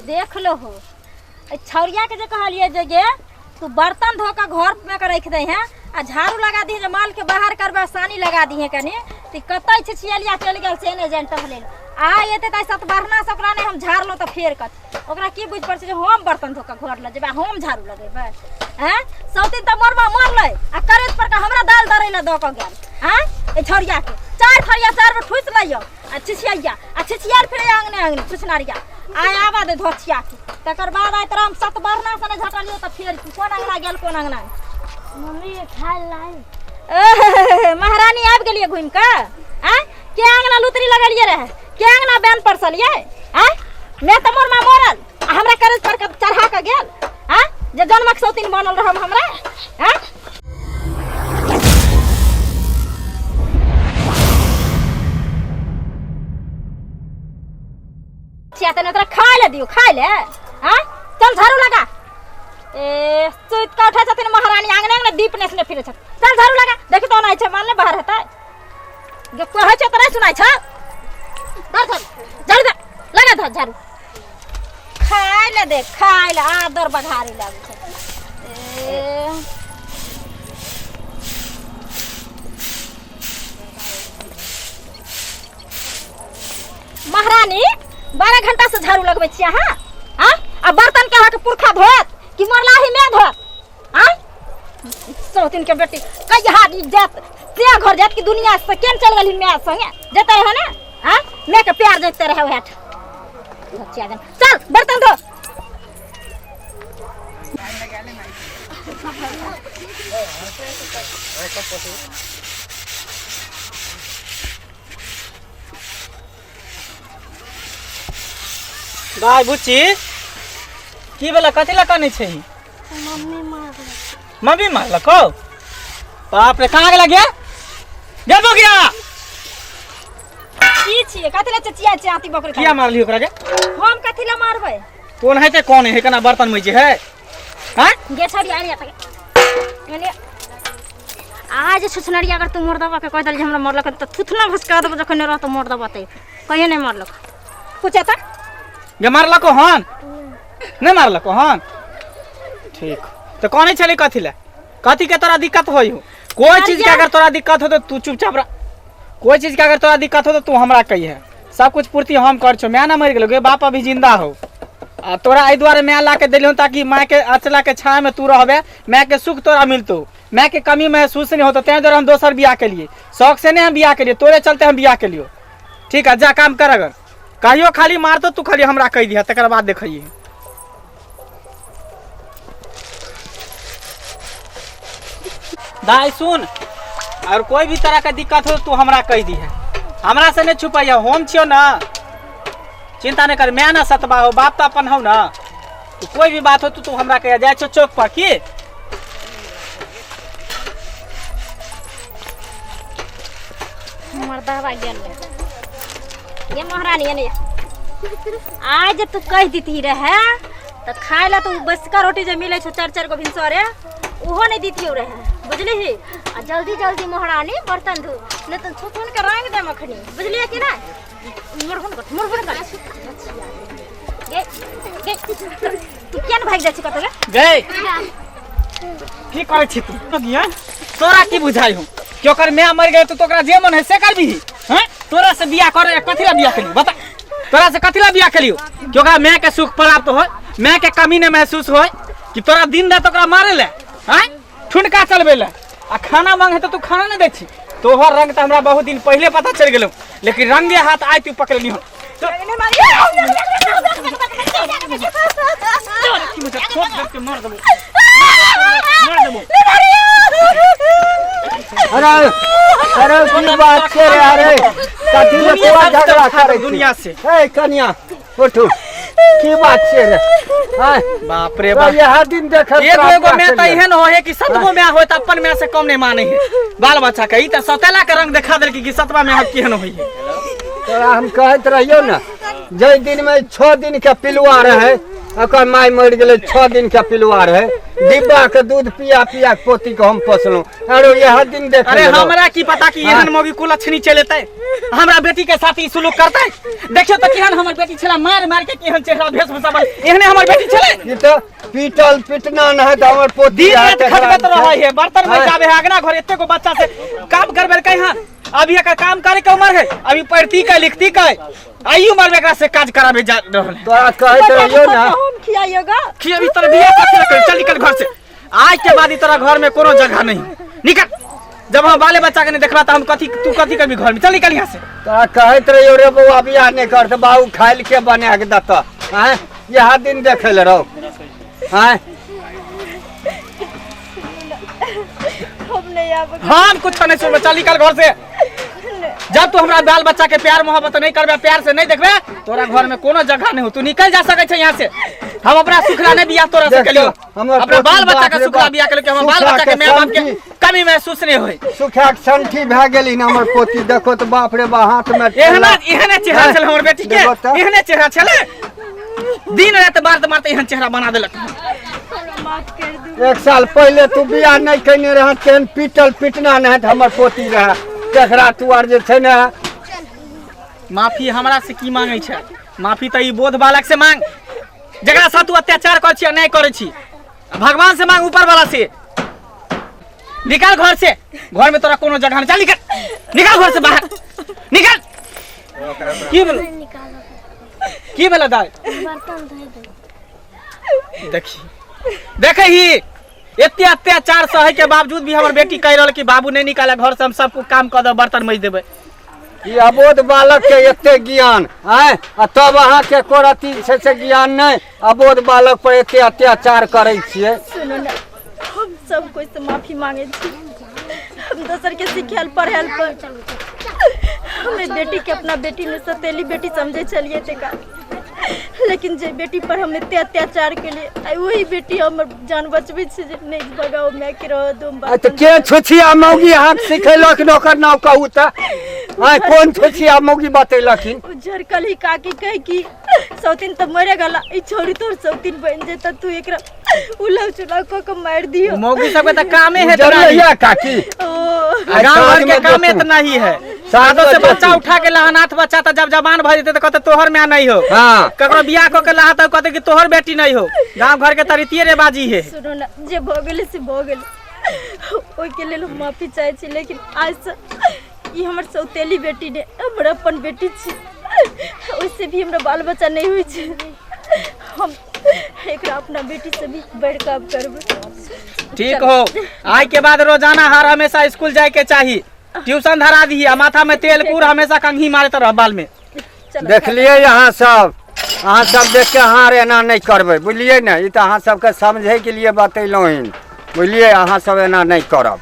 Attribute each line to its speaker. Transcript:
Speaker 1: देख लो हो छौरिया के जे कहलिए जे गे तू बर्तन धो के घर में के रख दे हैं आ झाड़ू लगा दी जे माल के बाहर करबे सानी लगा दी है कनी त कतई छै छियलिया चलि गेल से ने जान टहले आ एते त सतबरना से ओकरा नहि हम झाड़लो त फेर कत ओकरा की बुझि पड़ै छै जे हम बर्तन धो के घर ल जेबै हम झाड़ू लगेबै हैं सौतीन त मरबा मरलै आ करेत पर के हमरा दाल दरै ल दऽ के गेल हैं ए छौरिया के चार थरिया चार बेर ठुसि लैयौ आ छिछिया आ छिछियाल फिरे अंगने अंगने छुछनारिया आय आबा दे धोछिया के तकर बाद आय तोरा हम सतबरना से नहि झटलियो तऽ फेर की कोन अंगना गेल कोन अंगना
Speaker 2: मम्मी खाय लाई
Speaker 1: एह, महारानी आबि गेलियै घुमि कऽ आँय के अंगना लुतरी लगलियै रहे के अंगना बैन परसलियै आँय मैं तऽ मोर माँ मरल आ हमरा करेज पर के चढ़ा कऽ गेल आँय जे जन्मक सौतीन बनल रहम हमरा आँय छिया तने तोरा खाय ले दियो खाय ले हाँ चल झाड़ू लगा ए सुत के उठै छथिन महारानी आंगने आंगने दीप नेसने फिरै छथिन चल झाड़ू लगा देखी तो नहि छै मानले बाहर हेतै जे कहै छै तऽ नहि सुनाइ छ धर धर झाड़ू दे लगा धर झाड़ू खाय ले दे खाय ले आदर बघारी लागै छै ए महारानी 12 घंटा से झाड़ू लगबै छियै अहाँ आँ आ बर्तन के अहाँके पुरखा धोत कि मरलाही मैं धोत आँ सौतिन के बेटी कहिया ई जात से घर जात कि दुनिया से केन चल गेली मैं संगे जते रहे ना आँ मैं के प्यार देखते रहे वह बच्चा जन चल बर्तन धो
Speaker 3: दाइ बुच्ची की भेलै कथी लए कनै छै
Speaker 2: मम्मी मारलक
Speaker 3: मम्मी मारलकौ बाप रे कहाँ गेला गे गे बगिया
Speaker 1: की छियै कथी लए चचिया चाती बकरी
Speaker 3: किया मारली ओकरा गे
Speaker 1: हम कथी लए मारबै
Speaker 3: कोन है ते कोन है केना बर्तन मजे है हैं
Speaker 1: गे छड़ी आने तक यानी आज छुछनरिया अगर तू मर्दबा के कह देल जे हमरा मरलक तऽ थुथना भसका देबो जखन रहत मर्दबा ते कहियो नहि मरलक पूछे तक
Speaker 3: गे मारलको हन नहि मारलको हन ठीक तऽ कहने छली कथी लए कथी के तोरा दिक्कत होई हो कोई चीज के अगर तोरा दिक्कत हो तो तू चुपचाप रह कोई चीज के अगर तोरा दिक्कत हो तो तू हमरा कहिहे सब कुछ पूर्ति हम कर छो माय ना मरि गेलो गे बाप अभी जिंदा हो आ तोरा एहि दुआरे माय ला के देलियौ ताकि माय के अचला के छाया में तू रहबे माय के सुख तोरा मिलतो माय के कमी महसूस नहीं होतो तें दुआरे हम दोसर बियाह केलिए शौक से नहीं हम बियाह केलिए तोरे चलते हम बियाह केलियो ठीक है जा काम कर अगर कहियो खाली मारतो तू खाली हमरा कहि दिह तकर बाद देखिए दाई सुन और कोई भी तरह के दिक्कत हो तू हमरा कहि दिहे हमरा से नहीं छुपाइया हम छियो ना चिंता नहीं कर मैं ना सतबा हो बाप तो अपन हो ना तो कोई भी बात हो तो तू हमरा कहिया जाइ छो चौक पर की
Speaker 1: मर्दवा गेल ये महारानी ये नहीं आज तू कह दीती रहे तो खाए ला तो बसका रोटी जे मिले छो चार चार गो भिनसरे उहो नहीं दीतियो रहे बुझली ही आ जल्दी जल्दी महारानी बर्तन धो नहीं तो छुछुन के रंग दे मखनी बुझलिए कि ना मुरहुन कर मुरहुन कर गे गे तू केन भाग जाइ छी कतौ गे
Speaker 3: गई की करै छी तू गिया तोरा की बुझाइ हो कि ओकर माय मरि गेल तऽ ओकरा जे मन है से करबिही हैं तोरा से बियाह करे कथी ला बियाह केलियो बता तोरा से कथी ला बियाह केलियो कि ओकरा माय के सुख प्राप्त होय माय के कमी नहीं महसूस होय कि तोरा दिन रात ओकरा मारे ले हैं ठुनका चलबे ले आ खाना मांगे तऽ तू खाना नहीं दै छी तोहर रंग तऽ हमरा बहुत दिन पहले पता चलि गेलौ लेकिन रंगे हाथ आइ तू पकड़ली हो मार देबो मार देबो
Speaker 4: अरे अरे की बात छै रे अरे कथी ले
Speaker 3: दुनिया
Speaker 4: तोरा
Speaker 3: सब
Speaker 4: झगड़ा
Speaker 3: खा
Speaker 4: करै छी?
Speaker 3: दुनिया से।
Speaker 4: हे कनिया उठू की बात छै रे हाय
Speaker 3: बाप रे
Speaker 4: तो
Speaker 3: बाप
Speaker 4: यह दिन देखल
Speaker 3: एगो एगो मैं तऽ एहन हो है कि सतगो मैं होय तऽ अपन मैं से कम नहीं माने है बाल बच्चा के ई तऽ सतेला के रंग देखा देलकी कि सतवा मैं केहन होई है
Speaker 4: तोरा हम कहैत रहियौ ने जाहि दिन में 6 दिन के पिलुआ रहे ओकर माय मरि गेलै, 6 दिन के पिलुआ रहे, डिब्बा के दूध पिया पिया के पोती के हम पोसलहुँ। अरे यह दिन देख।
Speaker 3: अरे हमरा की पता कि एहन मौगी कुलक्षणी चलेतै, हमरा बेटी के साथ ई सुलूक करतै। देखियो तऽ केहन हमर बेटी छलै, मार मार के केहन चेहरा वेशभूषा बन, एहने हमर बेटी छलै।
Speaker 4: ई तऽ पीटल पिटना नहि तऽ हमर पोती
Speaker 3: दिन रात खटबैत रहै है, बर्तन में जाबे है, अगना घर एते गो बच्चा से काम करबे कै हन। अभी एकर काम करे के उम्र है, अभी पढ़ती के लिखती के, आई उम्र में एकरा से काज कराबे जा रहल है।
Speaker 4: तोरा कहैत रहियो ना
Speaker 1: हम खियाइयोगा
Speaker 3: खियाबी तोरा बियाह कथी लए करी? चल निकल घर से, आज के बाद ही तोरा घर में कोनो जगह नहीं, निकल। जब हम बाले बच्चा के नहीं देखला तो हम कथी, तू कथी करबी घर में, चल निकल यहाँ से।
Speaker 4: तोरा कहैत रहियो रे बौआ बियाह नहीं कर, तऽ बाबू खाइल के बना के देतऽ। आँय इएह दिन देखै लए रहो। आँय
Speaker 1: हम नहीं आब।
Speaker 3: हम कुछ नहीं सुनबे, चल निकल घर से। जब तू हमरा बाल बच्चा के प्यार मोहब्बत नहीं करबे, प्यार से नहीं देखबे, तोरा घर में कोनो जगह नहीं हो, तू निकल जा सकै छै यहाँ से। हम अपना सुखला नहीं बियाह तोरा से
Speaker 4: देख
Speaker 3: केलियो,
Speaker 4: हमर
Speaker 3: अपना बाल
Speaker 4: पोती
Speaker 3: बच्चा के
Speaker 4: बाप रे
Speaker 3: सुखला
Speaker 4: बाप,
Speaker 3: बियाह केलियो कि हमर बाल
Speaker 4: सुखला
Speaker 3: बच्चा के
Speaker 4: के
Speaker 3: माय बाप के
Speaker 4: संठी।
Speaker 3: कमी महसूस नहीं होय।
Speaker 4: सुखा के संठी भए गेली ने हमर पोती, देखो तऽ बाप रे बा हाथ में
Speaker 3: एहना एहने चेहरा छल हमर बेटी के,
Speaker 4: देखो तऽ।
Speaker 3: एहने चेहरा छलै, दिन रात मारते मारते एहन चेहरा बना देलक।
Speaker 1: माफ कर दू।
Speaker 4: 1 साल पहिले तू बियाह नहीं केने रह, तेहन पीटल पिटना नहीं तऽ हमर पोती रहे, तेकरा तू आर जे छै ने।
Speaker 3: माफी हमरा से की मांगे छै? माफी तऽ ई बोध बालक से मांग जकरा साथ तू अत्याचार कर छी आ नहीं करे छी। भगवान से मांग, ऊपर वाला से। निकाल घर से, घर में तोरा कोनो जगह नहीं, चल निकल, निकाल घर से बाहर निकल। की भेलो?
Speaker 2: निकालो।
Speaker 3: की भेलो दाई?
Speaker 2: बर्तन धोइ दे।
Speaker 3: देखी देखे ही एते अत्याचार सहे के बावजूद भी हमर बेटी कहि रहल कि बाबू नहीं निकाले घर से, हम सब काम कऽ देब, बर्तन मजि देबै।
Speaker 4: ई अबोध बालक के एते ज्ञान आँय, आ तब अहाँके एको रत्ती छै से ज्ञान नहि, अबोध बालक पर एते अत्याचार करै छियै।
Speaker 1: सुनू ने, हम सब कोई से माफी मांगे छी, हम दोसर के सिखायल पढ़ायल पर हमें बेटी के अपना बेटी ने सतेली बेटी समझे चलिए तेका, लेकिन जे बेटी पर हम एते अत्याचार केलिए आई वही बेटी हमर जान बचबै छै जे नहीं भगाओ मैं के रह दो।
Speaker 4: आ तऽ के छुछिया मौगी अहाँके सिखेलक ने, ओकर नाम कहू तऽ। आँय कोन छुछिया मौगी बतेलखिन?
Speaker 1: उ झरकल ही काकी कहे कि सौतीन तऽ मरे गला, ई छौरी तोर सौतीन बन जेता, तू एकरा उलाव चुलाव कऽ के मारि दियो।
Speaker 3: मौगी सबके तऽ कामे है
Speaker 4: जरूर काकी।
Speaker 1: ओ
Speaker 3: गाँव घर के कामे इतना ही है।
Speaker 4: साँझ
Speaker 3: सादो से
Speaker 4: में
Speaker 3: बच्चा उठा के लहनाथ बच्चा तऽ जब जवान भऽ जेतै तऽ कहतै तोहर माय नहीं हो।
Speaker 4: हाँ।
Speaker 3: ककरो बियाह कऽ के लहा तऽ कहतै कि तोहर बेटी नहीं हो। गाँव घर के तऽ रीतिये रिवाजी है।
Speaker 1: सुनू ने, जे भऽ गेलै से भऽ गेलै, ओहिके लेल हम माफी चाहै छी, लेकिन आजसँ ई हमर सौतेली बेटी नहि, हमर अपन बेटी छी। ओहिसँ भी हमरा बाल बच्चा नहि होइ छै, हम एकरा अपना बेटी से भी बढ़ि कऽ आब करबै।
Speaker 3: ठीक हो, आइ के बाद रोजाना हर हमेशा स्कूल जाय के चाही, ट्यूशन धरा दी आ माथा में तेल कूर हमेशा कंघी मारैत रह बाल में।
Speaker 1: चलो
Speaker 4: देखलियै अहाँ सब, अहाँ सब देख के अहाँ आर एना नहि करबै, बुझलियै ने? ई तऽ अहाँ सबके समझैके लिए बतेलहुँ हन, बुझलियै? अहाँ सब एना नहि करब।